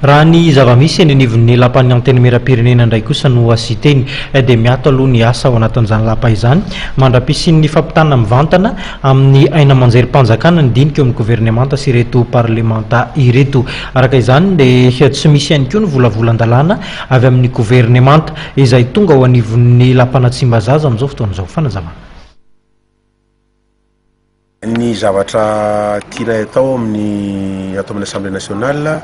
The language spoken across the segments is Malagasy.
Raha ny zava-misy eny anivon'ny lapan'ny Antenimierampirenena indray kosa no asian-teny dia miato aloha ny asa ao anatin'izany lapa izany mandra-pisian'ny fampitana mivantana amin'ny haino aman-jerim-panjakana ny dinika eo amin'ny governemanta sy ireto parlemanta ireto. Araka izany dia tsy misy ihany koa ny volavolan-dalàna avy amin'ny governemanta izay tonga ao anivon'ny lapan'Tsimbazaza amin'izao fotoana izao. Fanazavana. Ny zavatra tianay atao amin'ny ato amin'ny Assemblée nationale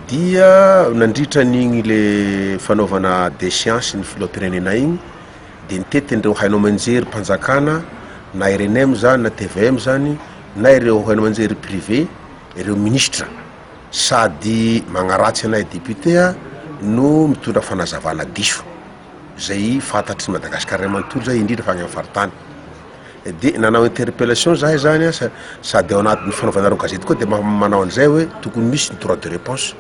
dia nandritra an'igny le fanaovana déchéance ny filoham-pirenena igny de nitety an'ireo haino aman-jery mpanjakana na rnm zany na tvm zany na ireo haino aman-jery privé ireo ministra sady magnaratsy anay député no mitondra fanazavana diso zay fantatry Madagasikara iray manontolo zay indrindra fa agny amin'ny faritany. De nanao interpellation zahay zany an, sady ao anatin'ny fanaovanareo gazety koa de manao an'izay hoe tokony misy ny droit de réponse,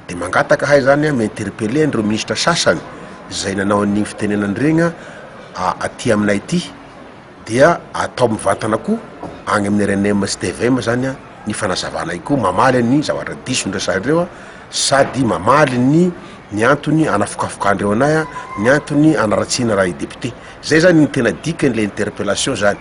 de mangataka ahay zany an mi-interpeller an'ireo ministra sasany zay nanao an'igny fitenenana regny an aty aminay aty, dia atao mivantana koa agny amin'ny rnm sy tvm zany an ny fanazavanay koa mamaly ny zavatra diso noresahin-dreo an, sady mamaly ny ny antony anafokafokandreo anay an, ny antony anaratsiana raha i député. Zay zany ny tena dikany le interpellation zany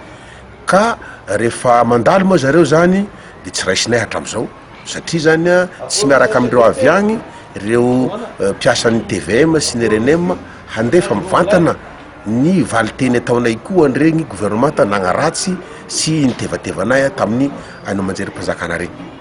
ka rehefa mandalo moa zareo zany de tsy raisinay hatramizao satria zany a tsy miaraka amindreo avy agny reo mpiasan'ny tvm sy ny rnm handefa mivantana ny valiteny ataonay koa an'iregny gouvernemanta nagnaratsy sy nitevateva anay tamin'ny haino aman-jerim-panjakana regny.